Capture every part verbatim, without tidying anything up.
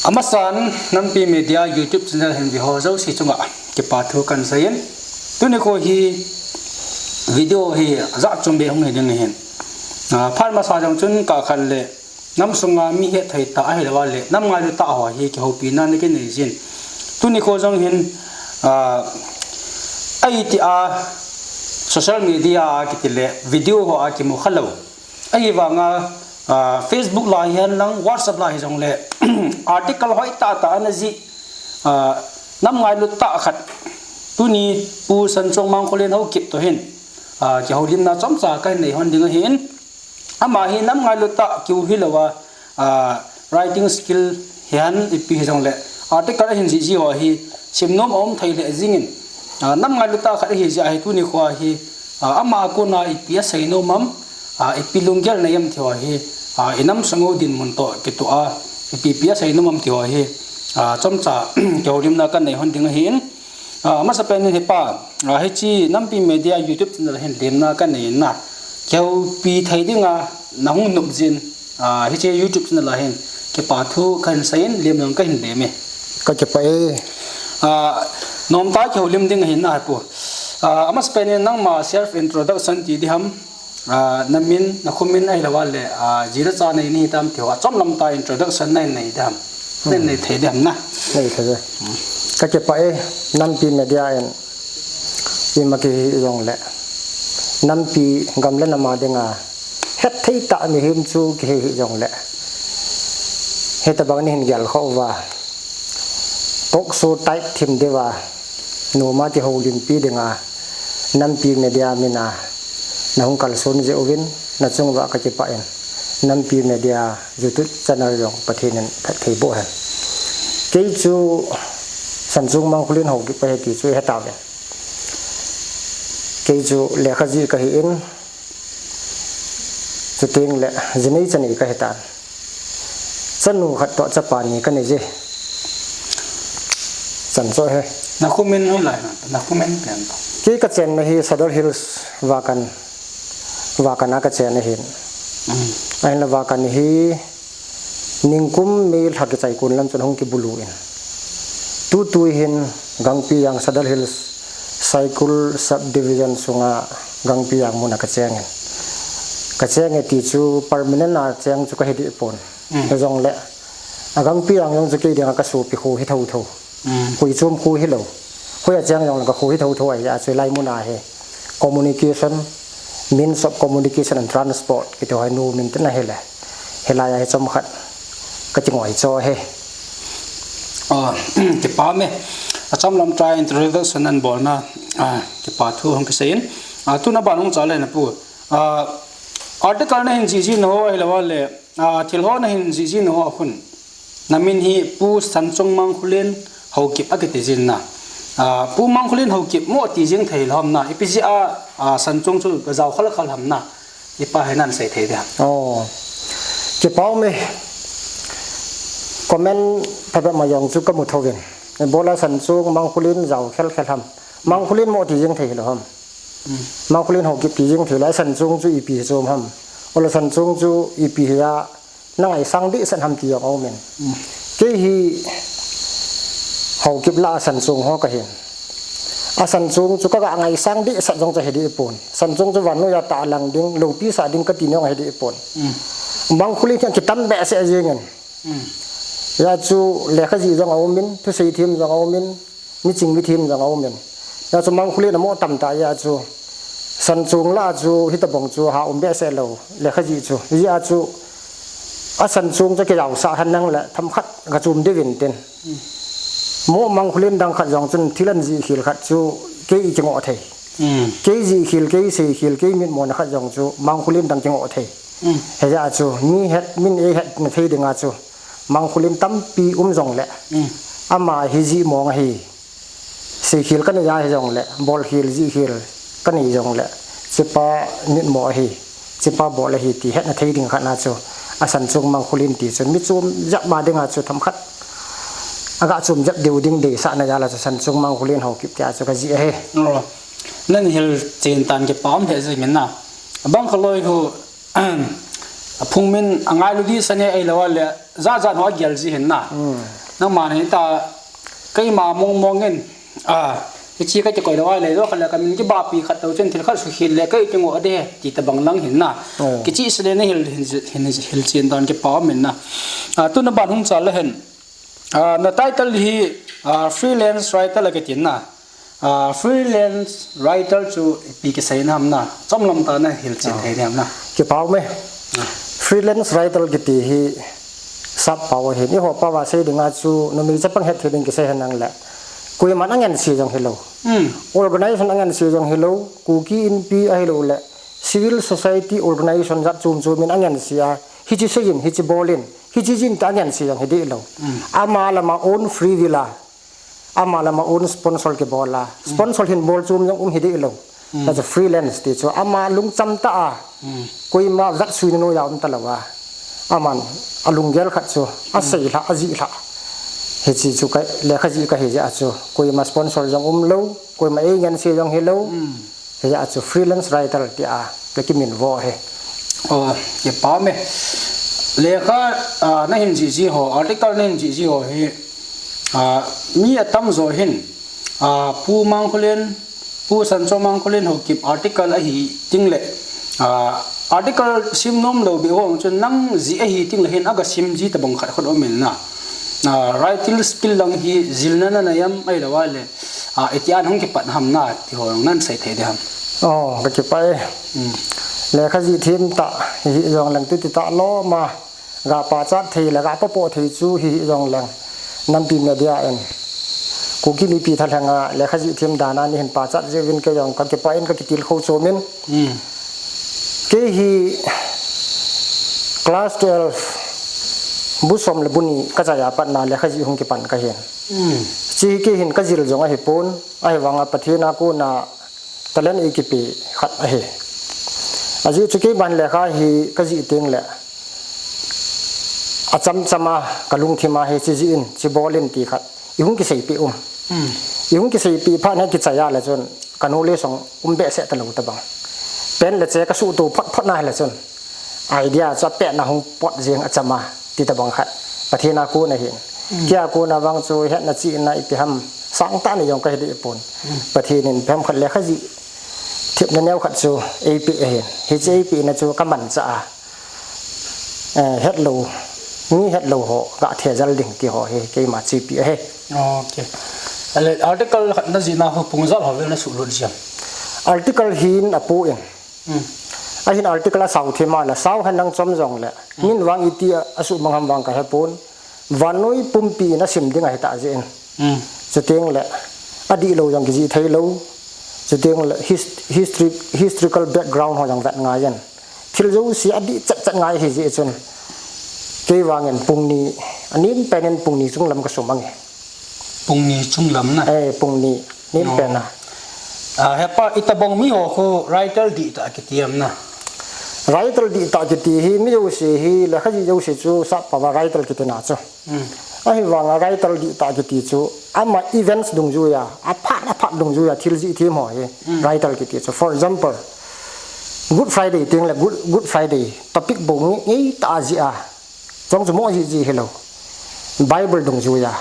Amasan, Nampi Media YouTube channel hin veho jouse chunga kipa thu kahin seiyin. Tuni kho hi video hi ajat chom be hung hi ding ahin. Ah, phat masa jong chun kakhat le nam sunga mi hethei tah ahilou le nam ngailut tah ho hi kihoupina ana kinei jin. Tuni kho jong hin, ah, aiti a social media a kiti le video ho a kimu khalou. Ahivanga, ah, Facebook la hihen lang, WhatsApp la hijongle, article hoi tah tah ana jih, ah, nam ngailut tah khat. Tuni Pu Sanchong Mangkholen Haokip toh hin, ah, kihoulimna chomcha kahin nei hon ding ahin. Ama hi nam ngailut tah keu hilou a, ah, writing skill hihen ipi hijongle, article ahin jih jih ho hi simnom aum thei lheh jingin, ah, nam ngailut tah khat ahi jeh a hi tuni kho hi, ah, ama a kona ipi asei nom am, ah, ipi lunggel nei am ti ho hi, ah, inam sung u dinmun toh kitoh a, ipi ipi asei nom am ti ho hi, ah, chomcha kihoulimna kahin nei hon ding ahin. Ah, amasapen in hepa, ah, hiche Nampi Media YouTube channel hin lemna kahin nei in, kihoupi thei dinga nahung nop jeh in, ah, hiche YouTube channel a hin kipa thu kahin seiyin, lem jong kahin lem e. Kakipah e. Ah, nomtah a kihoulim ding ahin hepu. Ah, amasapen in nangma self introduction ti ding ham. Ah, namin, nakhomin ahilou le, ah, ji le cha nei nahi tam ti ho, achom lam tah a introduction nahin nei ding ham. Nahin nei thei ding ham na. Nei thei e. Kakipah e, Nampi Media in ima kihi jongle, nampi gam le nam a dinga hethei tah mihem chu kihi hi jongle, hitobang nahin gel khah uva, talk show type thim diuva, noma kihoulimpi dinga, Nampi Media mina nahung kalson jeh uvin, nachung uva kakipah in, Nampi Media YouTube channel jong Pathen in phatthei boh hen. Kei chu Sanchong Mangkholen Haokip ahi ti chu hetauvin. Kei chu lekha jih kahin, chuteng le jinei chanei kahitan. Chanu khat toh chapa ni kanei je. Chan chu ahi. Nakhomin hoilai ham, nakhomin pen. Kei kachenna hi Sadar Hills Vakan, Vakan a kachen ahin. Mm. Ahinla Vakan hi ningkum May lha kichai kon lam chun hung kibulu in, tutu hin Gangpijang Sadar Hills Saikul Subdivision sunga Gangpijang mun a kachengin. Kacheng e ti chu permanent a cheng chu kahi deh pon. Mm. Hijongle, a Gangpijang jong chu kei dinga kasopi kho hi thotho. Mm. Koi chom kho hilou. Hoiya cheng jongle kakho hi thotho ahi a chu hilai mun a hi communication, means of communication and transport kiti ho hi nom in tin ahile, hilai a hi chomkhat kati ngoi chu ahi. Ah, kipa me. Achom lam tah a introduction nabolna, ah, kipa thu hung kiseiyin. Ah, tuna ban hung chal le napu. Ah, article nahin jih jih na ho ahilou le, ah, thil ho nahin jih jih na ho a khun, namin hi Pu Sanchong Mangkholen Haokip akiti jin na. Ah, Pu Mangkholen Haokip mo ti jing thei lou ham na, ipi jeh a, ah, Sanchong chu gajao khal khal ham na, ipi hi nahin sei thei ding ham. Oh. Kipa me. Comment phabep ma jong chu kamu thouvin. Ibola Sanchong Mangkholen jao khel khel ham. Mangkholen mo ti jing thei lou ham. Mm. Mangkholen Haokip ti jing thei lou, Sanchong chu ipi hi chom ham. Ole Sanchong chu ipi hi a, nangaisang dehset ham ti jong aumin. Mm. Kei hi Haokip lah a Sanchong ho kahin. A Sanchong chu kaga ngaisang dehset jong chu ahi deh pon. Sanchong chu vannoi a tah lang ding, loupi sah ding kati jong ahi deh pon. Mm. Mangkholen hi kitam behseh jingin. Mm. Hia chu lekha jih jong aumin, thusei them jong aumin, miching mithem jong aumin. Hia chu Mangkholen amo tamtah hia chu. Sanchong lah a chu hitobang chu ha um behseh lou, lekha jih chu. Hia chu a Sanchong chu kijaosah hen lang le themkhat kachom diuvin tin. Mm. Mo Mangkholen dang khat jong chun thil ahin jih khel khat chu kei kingoh thei. Mm. Kei jih khel, kei sei khel, kei mitmo na khat jong chu Mangkholen dang kingoh thei. Mm. Hijeh a chu mi het, min eihet na thei dinga chu Mangkholen tampi um jongle. Mm. Ama hi jih mong ahi. Sei khel kanei a hijongle, bol khel, jih khel kanei jongle, hichepa mitmo ahi, hichepa bol ahi ti hetna thei ding khat na chu, a Sanchong Mangkholen ti chu mi chom jep ma dinga chu themkhat aga chom jep diu ding deisahna jal a chu Sanchong Mangkholen Haokip tia chu kajih ahi. Oh. Nahin hilchen tan kipa um lheh jingin na. Abang khaloi khu, Phung min a ngailu di sane ei lo le, za za no a gel ji hin na. Hmm. Nangma ni ta, keima mong mong in, a, hichi ka ti koi lo a le, lo kha le ka min kiba pi khat to chen thil khat su khil le, kei ti ngo de, ti ta bang lang hin na. Oh. Kichi sale na hil, hil, hil, hil chin dan kipa min na. A, tu na ban hung cha le hin. Ah, na title hi, ah, freelance writer la kiti na. Ah, freelance writer chu ipi kisei na ham na. Chomlam ta na hilchet thei na ham na. Kipa ume. Ah. Freelance writer kiti hi sap pao hin. Eiho pao va sei dinga chu numei chapang het thei ding kisei hen nang le. Koiman angen si jong hilou. Hmm. Organization angen si jong hilou. Kuki Inpi ahilou le. Civil society organization jat chom chom in angen si a. Hichi sei in, hichi bol in. Hichi jin ta ngen si jong hi dih lo. Mm. Ama le ama own free will a. Ama le ama own sponsor kibol a. Mm. Sponsor hin bol chom jong um hi dih lo. Mm. That's a freelance ti chu. Ama lungcham ta a. Mm. Koima jat sui nu ya um ta lo a. Aman a lunggel khat chu. A mm. Sei hla, a ji hla. Hichi chu ka, lekha ji ka hi ja chu. Koima sponsor jong um lo. Koima ei ngen si jong hi lo. Mm. Hijeh a chu freelance writer ti a, ka kimin vo hi. Oh, kipa me. Lekha, ah, na hin ji ji ho, article na hin ji ji ho hi, ah, mi atam jo hin, ah, Pu Mangkholen, Pu Sancho Mangkholen ho kip article ahi ting le, ah, article sim nom lo be ho chun nang ji ahi ting le hin aga sim ji ta bang khat khot om in na. Ah, writing skill lang hi jilna na na yam ai lo a le. Ah, iti an hung kipat ham na, ti ho nan sei thei de ham. Oh, ka kipa e. Mm. Lekha ji thim ta, hi jong leng tu ti ta lo ma. Ga pa chat thei le, ga pa po thei chu hi jong leng. Nampi media en. Kuki mipi thalheng a, lekha ji thim dan a ni hin pa chat ji vin kei jong ka kipa in ka kitil kho chu min. Mm. Kei hi class twelve, bu som le bu ni ka chai a pat na lekha ji hung kipan ka hin. Mm. Chi kei hin ka jil jong ahi pon. Ahivanga Pathen a kona talent eikipe khat ahi. Ajeh chu keiman lekha hi ka jih teng le. Acham cham a ka lungthim a hi chi jih in, chi bol in ti khat. I hung kiseipi um. Hmm. I hung kiseipi phat na kichai a le chun ka nu le song um behseh ta lo ta bang. Pen le che ka suhto phot phot na le chun. Idea chu apet na hung pot jing acham a, ti ta bang khat. Pathen a kona hin. Mm. Kei a kona vang chu hetna chihna ipi ham sang ta ni jong ka hi dih pon. Mm. Pathen in ipi ham khat lekha ji themna neo khat chu eipe ahin. Hiche eipe na chu ka manchah a. Eh, het lo, mi het lo ho, ga thejal ding ti ho hi, keima chipi ahi. Ok. Ale, article khat na jih na ho pung jal ho vel na suhlut jia. Article hin apu in. Hmm. Ahin article a sao thim a la, sao hen nang chom jong le. Hmm. Min vang iti a, asuhmang ham vang ka he pon. Vannoi pumpi in asim ding ahi ta jeh in. Hmm. Chuteng le, adih lo jong kijih thei lo. Chuteng le, his-, history, historical background ho jong vet ngai in. Thil jouse adih chat chat ngai ahi jeh chun. Kei vang in pung ni, anin pen in pung ni chung lam ka sumang e. Pung ni chung lam na? Eh, pung ni. Nin pen a. Ah, hepa, itobang mi ho khu writer dihtah kiti am na? Writer dihtah kiti hi mi jouse hi, lekha jih jouse chu sap pao a writer kiti na chu. Hmm. Ahivanga writer dihtah kiti chu, ama events dungjuia, aphat, aphat dungjuia, thil jih them ho hi, hmm, writer kiti chu. For example, Good Friday teng le Good, Good Friday, topic bou ngei, ngei tah a jih a. Chong chu mo jih jih hilou. Bible dungjuia.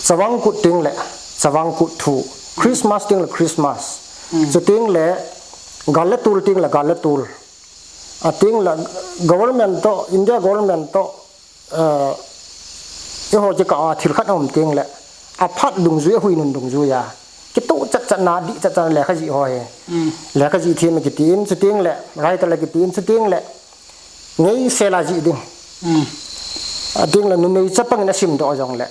Chavang kut teng le, chavang kut thu. Christmas teng le Christmas. Mm. Chuteng le, gal le tol teng le, gal le tol. Ateng le, government to, India government to, eh, eiho kikah a thil khat aum teng le. Aphat dungjuia, ahui nun dungjuia. Kitoh chat chat na, dih chat chat na lekha jih ho hi. Mm. Lekha jih them kiti in, chuteng le, writer le kiti in, chuteng le. Ngei sel a jih ding. Mm. Ateng le numei chapang in asim doh jong le.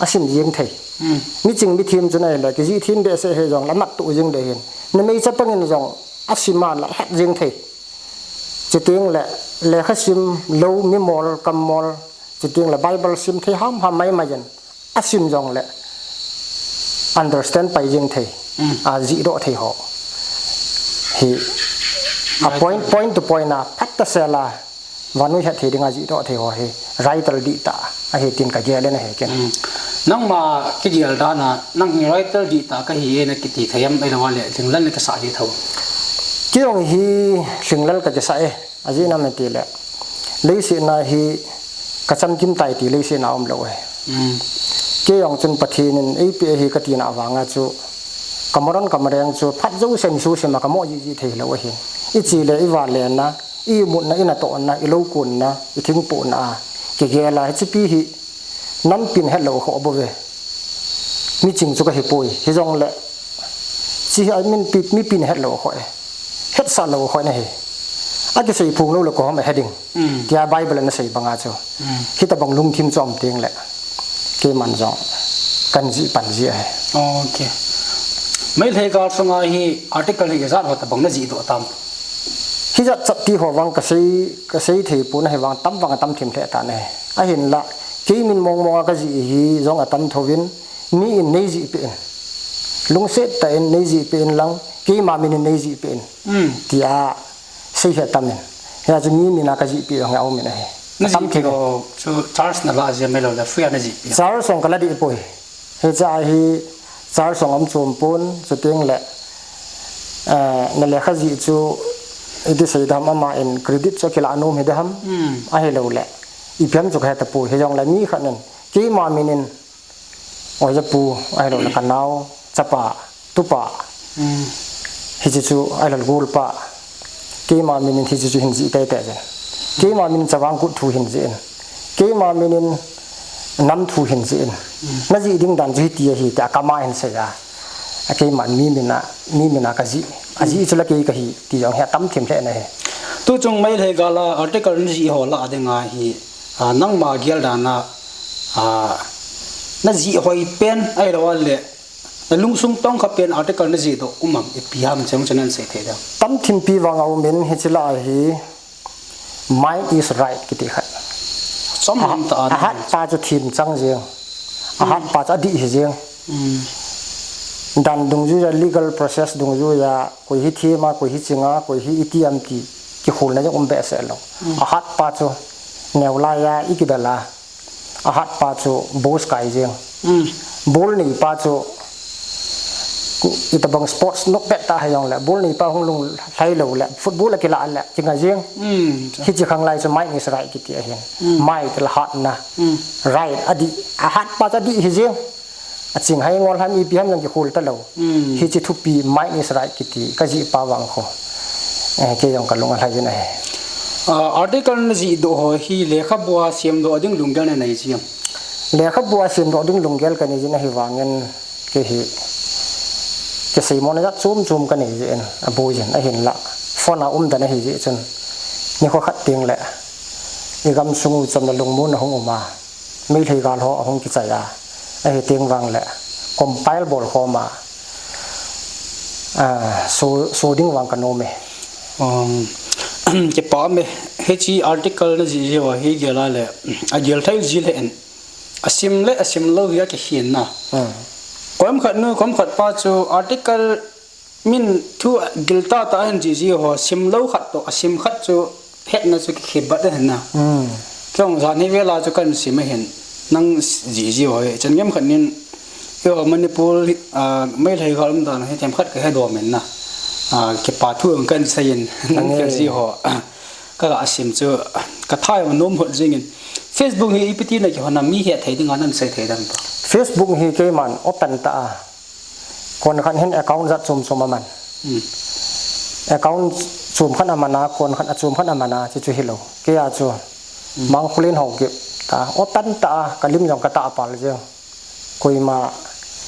Asim jing thei. Mm. Mi ching mi them chun ahile, kijih them behseh hi jong le, amat tuh jing ding ahin. Numei chapang in jong asim a la het jing thei. Chuteng le, lekha sim lou, mi mol, kam mol. Chuteng le, Bible sim thei ham ham mai mai in. Asim jong le understand pai jing thei. Mm. Ajih doh thei ho. Hi. A right. Point, point to point a, phat ta sel a, vannoi het thei ding ajih doh thei ho hi. Writer dihtah ahi tin ka gel in ahi ken. Mm. Nangma kigel dan a, nang hi writer dihtah kahi e na kiti thei am, ahilou le, lhinglel na kisah ji tho? Kei jong hi lhinglel ka kisah e. Ajeh ina ham ti le. Leiset na hi ka chamkim tai ti leiset na um lou ahi. Kei jong chun Pathen in eipeh ahi ka tina vanga chu, ka maron ka mareng chu phat jouse in suse ma ka mo jiji thei lou ahi. I chi le i va le na, i mut na, i natoh na, i lou kun na, i thingpoh na a kigel a hichepi hi nampi in het lou kho bou ve. Mi ching chu ka hi poi. Hijongle chi hi a min pi, mipi in het lou kho e. Hetsah lou kho na hi. A kisei phung lou le ko hom he ding. Tia Bible in a sei banga chu. Hitabang lungthim chu um teng le. Keiman jong kan jih pan ji ahi. Okay. Meitei gal sunga hi article hi ijat ho tabang na jih doh tam? Hijat chat ti ho vang ka sei, ka sei thei pon ahi vang tam vang a tam thim lheh tan ahi. Ahinla, kei min mong mong a ka jih hi jong a tam thouvin, mi in nei jih peh in. Lungset tah in nei jih peh in lang, keima min in nei jih peh in. Tia sei he tam in. Hia chu mi min a ka jih peh jong a um in ahi. Na jih peh ho chu charge na la jia mai lou le, free a na jih peh? Charge jong ka la dih poi. Hiche a hi charge jong um chom pon, chuteng le, eh, na lekha jih chu iti sei dam, ama in credit chu kila nom hi dam. Ahilou le, ipi ham chu ka he tapoi. Hijongle mi khat in keima min in, oja pu, ahilou le ka nao, chapa, tupa. Hiche chu, ahilou le golpa. Keima min in hiche chu hin jih tei tei jin. Keima min in chavang kut thu hin jih in. Keima min in nam thu hin jih in. Na jih ding dan chu hiti ahi tia kama hin sei a. A keima mi min a, mi min a ka jih. A jih chu la kei ka hi ti jong hi a tam thim lheh na hi. Tu chung Meitei gal a article na jih ho la ding a hi, a, nangma gel dan a, a, na jih hoi pen ahilou le, na lungsung tong kha pen article na jih doh um am, ipi ham cheng chun na sei thei dam? Tam thim pi vang a um in hiche la hi, might is right kiti khat. Chom ham ta a. A hat pa chu thim chang jeng. A hat pa chu a dih hi jeng. Dan dungjuia, legal process dungjuia, koi hi thim a, koi hi ching a, koi hi iti am ti, kikhol na jong um behseh lou. A hat pa chu neo lai a i kidal a. A hat pa chu boss kai jeng. Ball nei pa chu itabang sports nok pet ta ha jong le, ball nei pa hung lunglhai lou le, football a kila le, kinga jeng. Hiche khang lai chu might is right kiti ahin. Might la hat na. Right a dih, a hat pa chu a dih hi jeng. A ching hai ngol ham ipi ham jong kikhol ta lou. Hiche thupi might is right kiti ka jih pa vang khu. Eh, kei jong ka lung a lhai jin ahi. Ah, article na jih doh ho hi lekhabu a sem doh ding lunggel na nei ji am? Lekhabu a sem doh ding lunggel ka nei jin ahi vangin kei hi kisei mo na jat chom chom ka nei jin a boi jin ahinla. Phone a um dan ahi jeh chun. Nikho khat teng le i gamsung u chomna lungmon a hung um a. Meitei gal ho ahung kichai a, ahi teng vang le compile bol khom a, a, so, so ding vang ka nom e. Um, kipa me, hiche article na jih jeh ho hi gel a le, a gel thei ji le en. A sim le, a sim lou hi a kikhen na. Kom khat nu, kom khat pa chu article min thu gil tah tah a hin jih jeh ho, sim lou khat toh, a sim khat chu hetna chu kikhe bat a hin na. Kei jong jan hi vel a chu kan sim a hin, nang jih jeh ho hi, chan ngem khat nin, kei ho Manipur, ah, Meitei gal um dan hi themkhat ka he dom in na. Ah, kipa thu jong kan sei in, nang fel jeh ho. Ka ga sim chu, ka tha jong nom hot jing in. Facebook hi ipi ti na kihon a mi het thei ding a nan sei thei dam ta? Facebook hi keiman open tah a. Kon khat hin account jat chom chom a man. Account chom khat a man a, kon khat a chom khat a man a, chu chu hilou. Kei a chu. Mangkholin ho kit ta. Open tah a, ka lim jong ka tah pal jeng. Koima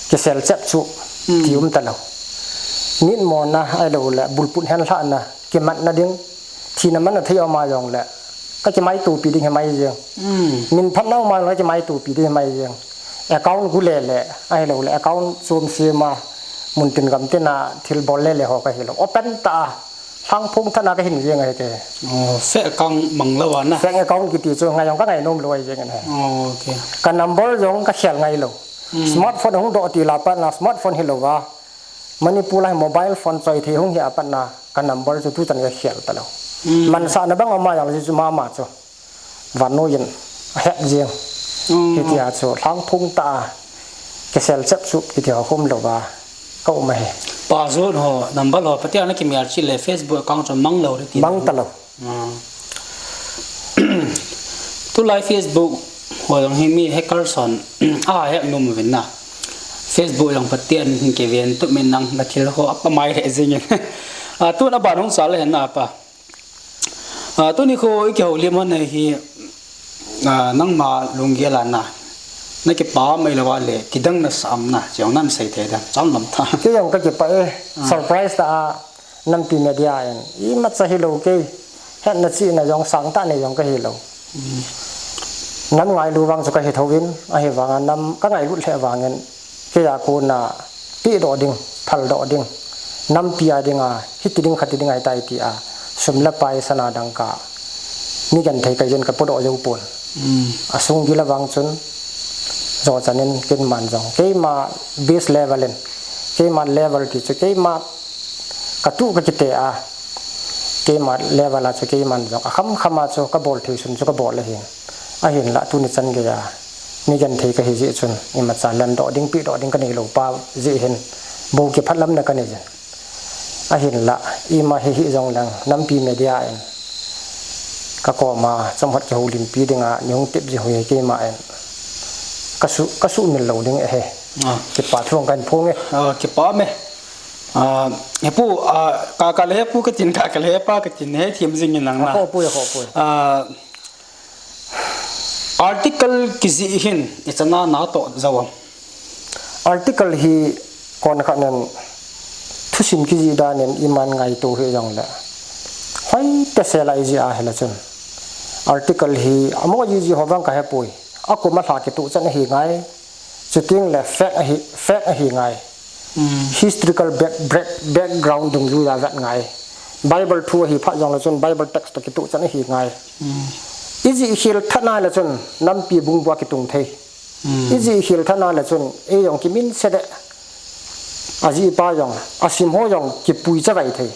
kisel chep chu ti um ta lou. Nit mo na ahilou le, bulput hen lhah na, kimat na ding. Thina man a thei um a jong le, ka kimaitopi ding hi mai jeng. Min phat na um a jong le, ka kimaitopi ding hi mai jeng. Account gu le le, ahilou le, account chom sim a, mun tin gam tin a, thil bol le le ho ka hilou. Open tah a, lhangphong tah a ka hin jeng ahi te. Oh, fake account mang lou a na. Fake account kiti chu ngai jong ka ngai nom lou ahi jeng in ahi. Oh, okay. Ka number jong ka khel ngai lou. Smartphone hung doh til a pat na, smartphone hilou va. Manipur a hi mobile phone choi thei hung hi a pat na ka number chu tu chan ka khel ta lou. Mansah na bang ama jong chu mama chu. Vannoi in a het jeng. Hitia chu lhangphong tah a kisel chep chu kiti ho khom lou va ka um ahi. Password ho, number ho, patia na kimel chi le Facebook account chu mang lou ri ti. Mang ta lou. Tulai Facebook ho jong hi mi hacker son a hack nom uvin na. Facebook jong Pathen hin kiven tu min nang na thil ho apa mai le jingin. A, tun aban hung sal hen na pa. A, tuni kho i kihoulim hon hi, a, nangma lunggel a na, na kipa mai lou a le kidang na sa am na, chong nan sei thei da, cham lam ta. Kei jong ka kipa e, surprise ta a, Nampi Media in. Imacha hilou kei, hetna chihna jong sang ta nei jong ka hilou. Nam ngailu vang chu ka hi thou in, ahivang a nam ka ngailut lheh vangin, kei a kona pehdoh ding, phaldoh ding, nampi a dinga, hiti ding, khati ding ahitai tia, sum le pai sana dangka, mi genthei kajin ka podoh jou pon. A sunggil a vang chun, jo chanin kin man jong. Keima base level in, keima level ti chu, keima ka tu ka kite a, keima level a chu, keiman jong. A kham kham a chu, ka bol thei sun chu, ka bol ahin. Ahinla tuni chan geiya mi genthei ka hi jeh chun, imacha lendoh ding, pehdoh ding ka nei lou pa jeh hin, bou kiphat lam na ka nei jin. Ahinla, ima hi hi jong leng, Nampi Media in, ka koma, chomkhat kihoulimpi dinga, nei hung tep ji hui keima in, ka su, ka sumil lou ding ahi. Ah. Kipa thu kan phong e. Ah, kipa me. Ah, hepu, ah, ka, ka le hepu ka tin, ka, ka le hepa ka tin, he thiam jing in lang na. Kho pui, kho pui. Ah, Article kijih hin, i chana na toh jou am? Article hi kon khat nen thusim kijih dan nen iman ngaito hi jong le. Hoi te se lai ji a hila chun. Article hi amo ji ji ho vang ka he pui. A kum a lha kituh chan ahi ngai. Chuting le fact ahi, fact ahi ngai. Historical back, back, background dungjuiya vet ngai. Bible thu ahi phat jong le chun Bible text toh kituh chan ahi ngai. I jih khel tha na le chun nampi bung bua kitung thei. I jih khel tha na le chun ei jong kimin se de. A jih pa jong, a sim ho jong kipui chavai thei.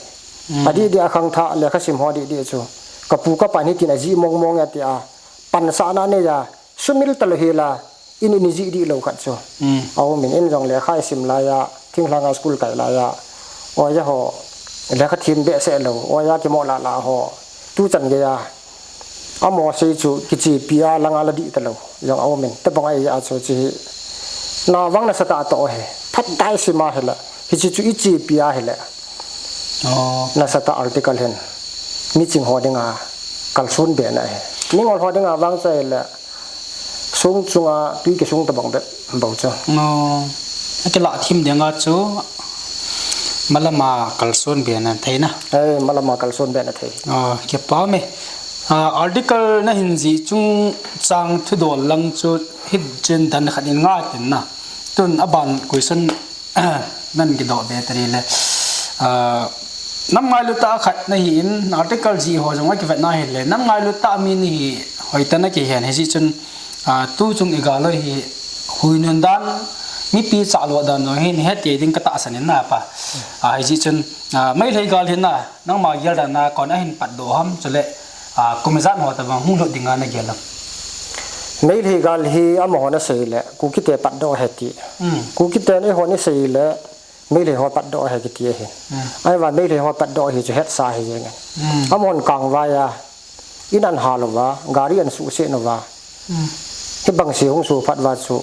A dih dih a khang tha le kha sim ho dih dih chu. Ka pu ka pa ni tin a jih mong mong ya ti a. Pan sa na ne ya. Sumil ta lou hi la, in in i jih dih lou khat chu. A um in in jong lekha i sim lai a, thinglhang a school kai lai a. Oja ho, lekha thim behseh lou, oja kimo la la ho. Tu chan geiya. Amo sei chu kichepi a langa la dih ta lou. Jong a um in, te bang a i a chu chi hi. Na vang nasa ta toh he. Phat dai sim a hi la. Hichi chu i chepi a hi le. Oh. Nasa ta article hin. Mi ching ho dinga kalson be na he. Mi ngol ho dinga vang chai le. Sung chunga tui kisung tabang bep bou chu. No. A kila thim dinga chu malama kalson be na thei na. Eh, malama kalson be na thei. Ah, kipa me. Ah, article na hin jih chungchang thudol lang chu hichin dan khat in ngai tin na. Tun aban question nan kidoh be tari le. Ah, nam ngailut tah khat na hi in article jih ho jong a kivet na hi le. Nam ngailut tah mi na hi hoi ta na kihen hi jeh chun, ah, tu chung i gal loi hi hui nun dan mipi chah lo dan jong hin heti ding ka tahsan in na pa. Ah, hi jeh chun, ah, Meitei gal hin na nangma gel dan na kon a hin pat doh ham chule, ah, kum ijat ho tabang hung lut dinga na gel am? Meitei gal hi amaho na sei le, Kukite pat doh he ti. Hmm. Kukite ni ho ni sei le, Meitei ho pat doh he kiti ahi. Hmm. Ahivang Meitei ho pat doh hi chu hetsa hi jeng. Hmm. Amahon kangvai a, in an ha lou va, gari an suhset lou va. Hmm. Hibang se hung su phat va chu,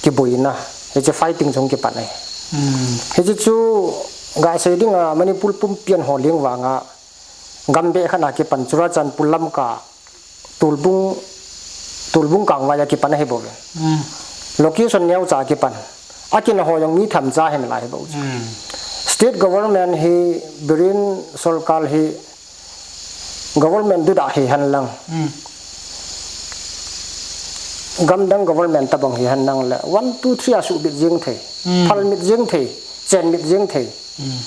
kiboina. Hiche fighting chung kipan ahi. Hmm. Hiche chu, ga sei dinga, Manipur pumpi a ho leng vanga, Gam beh khat na kipan Churachandpur lamkai, Tulbung, Tulbung kangvai a kipan ahi bou ve. Hmm. Location neocha kipan. Akina ho jong mi themcha hin lai hi bou chu. Hmm. State government hi, Biren Sarkar hi, government duda hi hen lang. Hmm. Gamdang government tabang hi hen lang le. One, two, three a subit jing thei. Hmm. Phalmit jing thei. Chenmit jing thei. Hmm.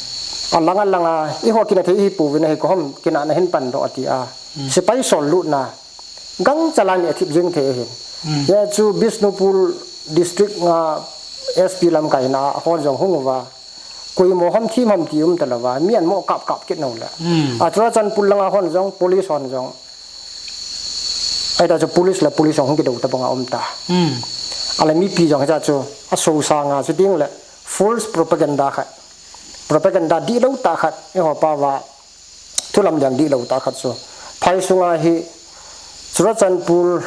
Alang alang a, eiho kina thei hi pouvin ahi, koi ham kina na hin pan doh ati a. Hmm. Sepai sol lutna. Gangchal a mi athip jing thei ahin. Hmm. Hia chu Bishnupur district a S P lamkai na hon jong hung uva. Koima ham thim ham ti um ta lou va. Mi an mo kap kap kit nau la. Hmm. A Churachandpur langa hon jong, police hon jong. Ahita chu police le police jong hung kidou tabang a um ta. Hmm. Ahile mipi jong hita chu a so sanga chu ding le false propaganda khat. Propaganda dihlou tah khat, eiho pao va, thulam lian dihlou tah khat chu. Phai sunga hi, Churachandpur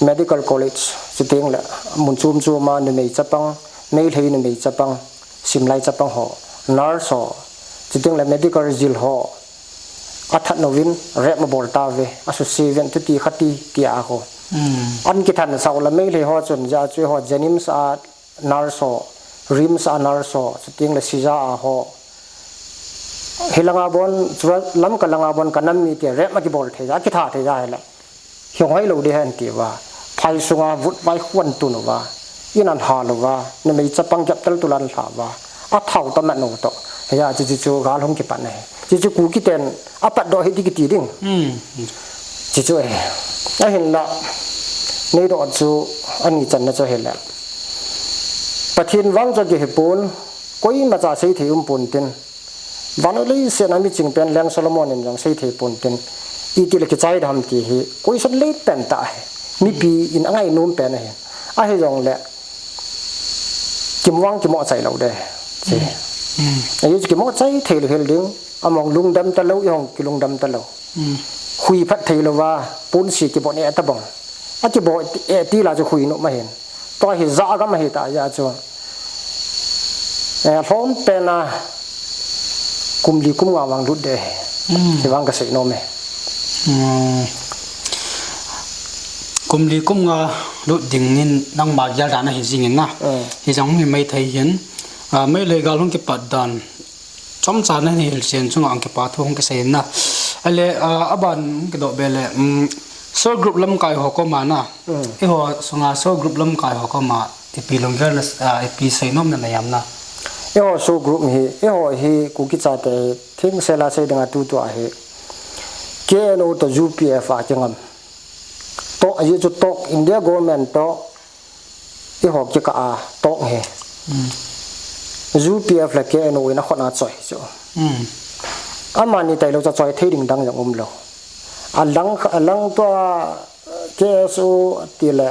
Medical College, chuteng le mun chom chom a numei chapang, Meitei numei chapang, simlai chapang ho, nurse ho, chuteng le medical jil ho, athat nouvin rape abol tauve, asuse uvin tuti khati tia ho. An kithan sau la Meitei ho chun ja chu ho Jennings a nurse ho, RIMS a nurse ho, chuteng le Sija a ho. Hilanga bon, chura Lamka langa bon ka nam mite rape ma kibol thei ja, kitha thei ja hile. Hihong hoi lou ding hen ti uva. Phai sunga vut vai khuan tun uva. In an hal uva. Numei chapang gap tal tulan lha uva. Athau ta man u to. Hia chu chu chu gal hung kipan ahi. Chu chu Kuki ten apat doh hi ti kiti ding. Chu chu ahi. Ahinla. Nei doh chu ani channa chu hile. Pathen vang chu kihi pon. Koima cha sei thei um pon tin. Vannoi leiset a miching pen Leng Solomon in jong sei thei pon tin, iti le kichai dam ti hi, question leit pen tah ahi. Mipi in angai nom pen ahi. Ahi jong le, kimuang kimoh chai lou ding. Ahi chu kimoh chai thei lou hel ding, among lungdam ta lou, ihong kilungdam ta lou. Hui phat thei lou va, ponsi kibon e ta bong. Akibon e ti la chu hui nom ahin. Tua hi ja gam ahi ta ja chu. Eh, lhom pen a kum li kum nga vang lut ding ahi. Hi vang ka sei nom e. Kum li kum nga lut ding in nangma gel dan ahi jing in na. Hi jong hi Meitei hin. Ah, Meitei gal hung kipat dan. Chomcha na ni hilchen chunga ang kipa thu hung kisei na. Ale, ah, aban hung kidoh be le, um, SoO group lamkai ho koma na. Eiho sunga SoO group lamkai ho koma ipi lunggel na, ah, ipi seinom na na jam na. Eiho SoO group hi, eiho hi Kuki chate hi, thing sela sei dinga tutu ahi. K N O to U P F a kingam. To, aji chu to, India government to, Eiho kikah a tong hi. U P F le K N O in akhut a choi chu. Amani tailou cha choi thei ding dang jong umlou. Alang, alang tua K S O ti le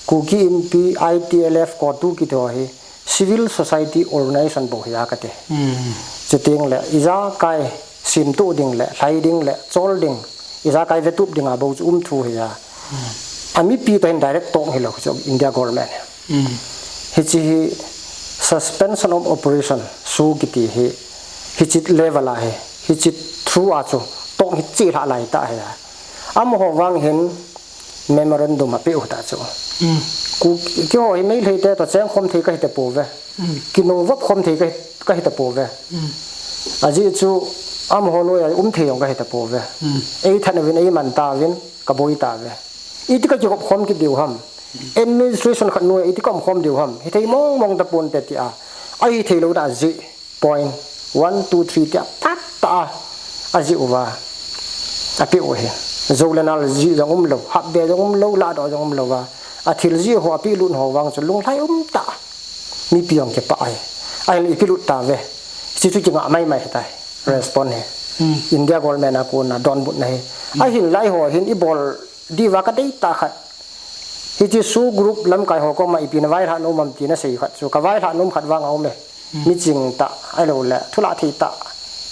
Kuki Inpi, I T L F, COTU kiti ho hi civil society organization bou hi a kati. Chuteng le ijakai simtuh ding le, lhai ding le, chol ding, ijakai vetup ding a bou chu um thu hi a. Amipi toh hin direct tong hilou chu India government. Hichi hi suspension of operation, SoO kiti hi, hichi level a hi, hichi through a chu tong hi chi lha lai ta hi a. Amaho vang hin memorandum ape u ta chu. Ku, keiho hi Meitei te toh cheng khom thei kahi ta pouve. Kinung vop khom thei kahi, kahi ta pouve. Ajeh chu amaho noiya um thei jong kahi ta pouve. Ei that uvin ei man tauvin kaboi tauve. Iti ka kihop khom kit diu ham. Administration khat noiya iti ka um khom diu ham. Hithei mong mong ta ponte tia. Ahithei lou na ajeh. Point one, two, three tia pat ta a. Ajeh uva. Ape u hi. Jou le nal jeh jong umlou. Hap be jong umlou. Lahdoh jong umlou va. Athil jeh ho ape lut ho vang chu lunglhai um ta. Mipi jong kipah ahi. Ahin ipi lut tauve. Hichu chu kinga mai mai tai. Respond hi. India government a kona donbutna hi. Ahinla eiho hin ibol diuva kadei tah khat. Hichi SoO group lamkai ho koma ipi na vailhah nom am ti na sei khat chu. Ka vailhah nom khat vang aume. Miching tah, ahilou le, thulah thei tah.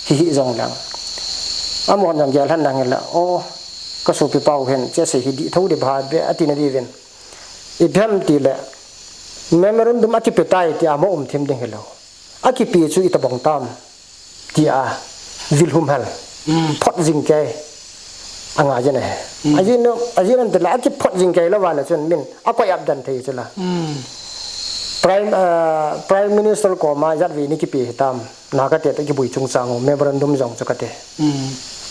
Hihi jong leng. Amahon jong gel hen lang hile, o, ka sopi pau hin, che sei hi dih tho dih bha be, ati na diuvin. Ipi ham ti le, memorandum akipe tai tia mo um thim ding hilou. Akipe chu itobang tam. Tia, vil hum hal. Phot jing kei. Anga jin ahi. Ajin, ajin an tila, akiphot jing kei lou va le chun min, akoi ap dan thei chula. Prime, ah, Prime Minister koma jat vei ni kipe hitam. Na kate toh kibui chungchang u, memorandum jong chu kate.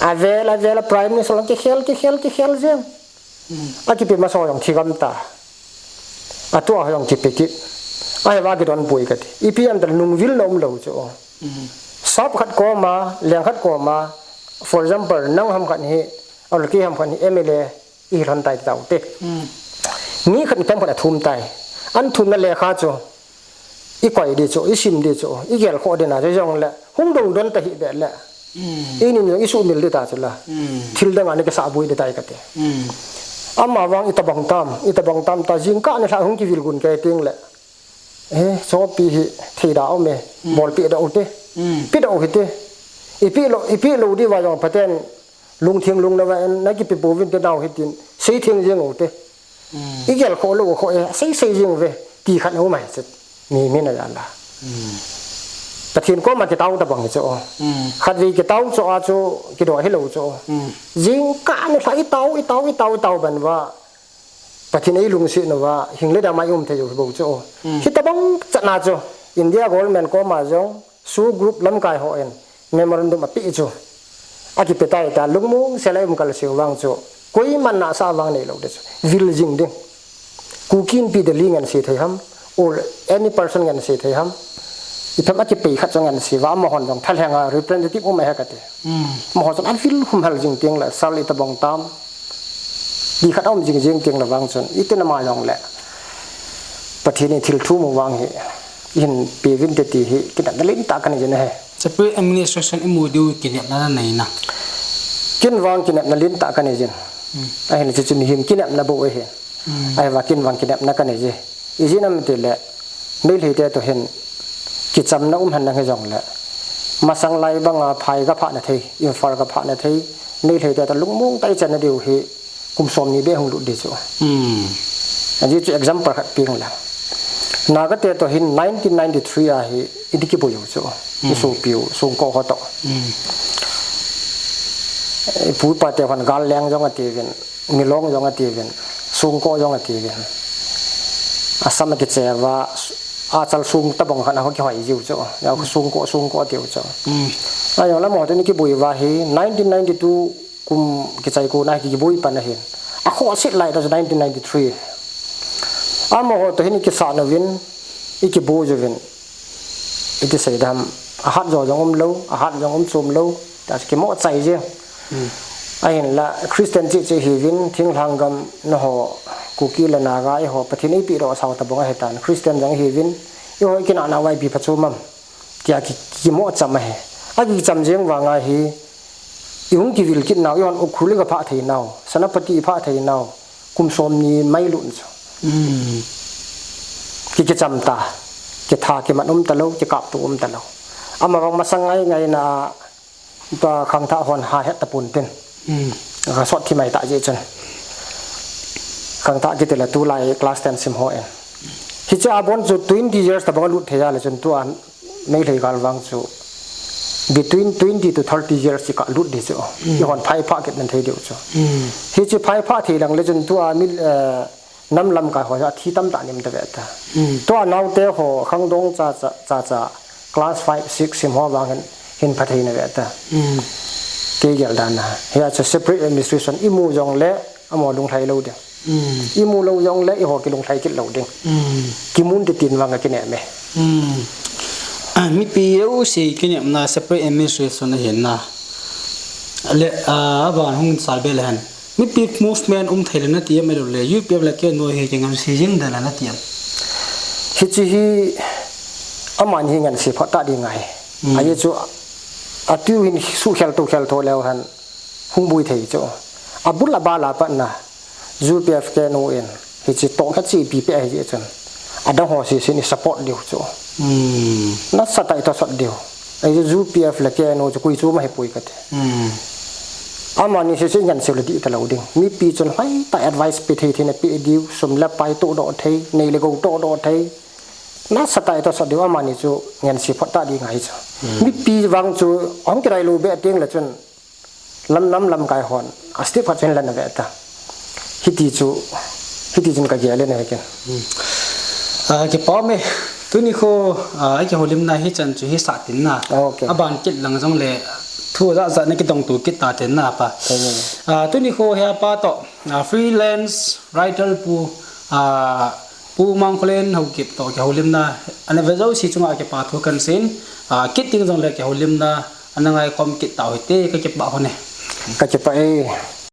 Avel, avel, Prime Minister lang kikhel, kikhel, kikhel jeng. Akipe masa jong thigam ta. Atua jong kipe kit. Ahi va kidon pui kati. Ipi am tal nung vil na um lou chu. Sap khat koma, leng khat koma, for example, nang ham khat hi, or kei ham khat hi M L A, i lhon tai tau te. Mi khat mi tam khat a thum tai. An thumna lekha chu, i koi di chu, i sim di chu, i gel kho di na chu jong le, hung dong don ta hi be le. I nin jong i sumil di ta chu la. Thil dang a ni ka sa bui di tai ka te. Ama vang i tabang tam, i tabang tam ta jingkah ni lha hung kivil gun kei ting le. Eh, sopi hi thei da um e, bol pi da u te. Pi da u hi te. I pi lo, i pi lo di va jong paten Lungtheng lungna va en, na kipe pouvin te nao hitin, sei theng jeng u te. I gel kho lou kho e, sei sei jeng uve, ti khat na um ahi chu. Mi, mi na jala. Pathen koma kitao tabang hi chu. Khatvei kitao chu a chu, kidoh hilou chu. Jingkah nilhah i tao, i tao, i tao, i tao ban uva. Pathen ei lungset uva, hing le dam a i um thei u hi bou chu. Hitabang chan a chu, India government koma jong, SoO group lamkai hon, memorandum apeh chu. Akipe tai ta, lungmong sel a i um kal seh u vang chu. Koiman nasa vang neilou ding chu. Vil jing ding. Kuki Inpi Delhi ngen se thei ham, or any person ngen se thei ham. Ipi ham akipe khat chu ngen se uva, amahon jong thalheng a representative um ahi kati. Amaho chun avil humhal jing teng le, sal itabang tam. Ti khat a um jing jing teng le vang chun, itin ama jong le. Pathen in thil thum u vang hi, i hin pe uvin te ti hi, kinepna lentah kanei jin ahi. Separate administration i mu diu kinepna nanei na. Ken vang kinepna lentah kanei jin. Ahin chu chu mihem kinepna bou ahi. Ahivang ken vang kinepna kanei ji. Ijeh inem itile, Meitei te toh hin, kichamna um henlang hijongle. Masang lai banga phai kaphah na thei, Imphal kaphah na thei, Meitei te toh lungmong tah a i chan na diu hi, kum somni beh hung lut ding chu. Ajeh chu example khat peng le. Naga te toh hin nineteen ninety-three a hi, i ding kiboi u chu. I sopi u, Songko ho toh. I pu i pa te hon Gal Leng jong ati uvin. Milong jong ati uvin, Songko jong ati uvin. Assam a kiche uva, achal song tabang khat a ho kihoi jiu chu. Songko, Songko ati u chu. Ajong le amaho toh i kiboi uva hi, nineteen ninety-two kum kichai kon a hi kiboi pan ahin. Akhohse lai toh chu nineteen ninety-three. Amaho toh hin i kisah uvin, i kiboi uvin. Iti sei dam, ahat jo jong um lou, ahat jong um chom lou, ta chu kimo chai jeng. Ahinla, Christian cheh cheh hiuvin, thinglhang gam na ho, Kuki le Naga eiho, Pathen in eipeh doh sao tabang ahitan, Christian jong hiuvin, eiho i kinah na uva ipi phachom am, tia ki, kimo cham ahi. Akicham jeng vang a hi, i hung kivil kit nau, eihon Ukhrul i kaphah thei nau, Senapati i phah thei nau, kum somni mai lut chu. Ki, kicham ta, kitha kiman um talou, kikap tu um talou. Amavang masang ngai ngai na, pa khangthah hon ha het tapon tin. Ka sot thi mai ta jeh chun. Khangthah kiti le tulai class ten sim hon. Hiche a bon chu twenty years tabang lut thei a le chun tua Meitei gal vang chu between twenty to thirty years chi kalut ding chu. Eihon phai phah kit man thei diu chu. Hiche phai phah thei lang le chun tua mi, eh, nam lamkai ho a thi tamtah nim ta ve ta. Tua naote ho khangdong cha cha, cha cha, class five, six sim ho vang hin, hin pha thei na ve ta. Kei gel dan na. Hia chu separate administration i mu jong le, amaho lunglhai lou ding. I mu lou jong le, eiho kilunglhai kit lou ding. Kimun ti tin vang a kinem e. Ah, mipi jouse kinepna separate administration ahin na. Le, ah, aban hung sal be le hen. Mipi movement um thei le nati am ahilou le, U P F le K N O hi kingansi jing dan le nati am. Hiche hi amani hi ngansi phot ta ding ahi. Ajeh chu atu hin suhkhel tokhel tho leu hen hung boi thei chu. Abul abal a pat na U P F K N O in hiche tohkhat chu ipi pe ahi jeh chun. Adang ho sese in i support diu chu. Nasatah a i tosot diu. Ajeh chu U P F le K N O chu koi chu ma hi poi kati. Amani sese ngansi le dih talou ding. Mipi chun hoitah advice pe thei thei na pe diu, sum le pai tohdoh thei, nei le gou tohdoh thei. Nasatah a i tosot diu amani chu ngansi phot ta ding ahi chu. Mipi vang chu hung kirai lou be teng le chun lam nam lamkai hon a step khat chen la na ve ta. Hiti chu, hiti chun ka gel e na he ken. Ah, kipa um e. Tuni kho, ah, i kihoulimna hichan chu hisah tin na. Okay. Aban kit lang jong le thu ja ja na kidong tu kit ta tin na pa. Ah, tuni kho hia pa toh, ah, freelance writer pu, ah, Pu Mangkholen Haokip toh kihoulimna ana ve jouse chunga kipa thu kan seiyin, ah, kit ding jong le kihoulimna ana ngai khom kit tau hite, ka kipah hon e. Ka kipah e.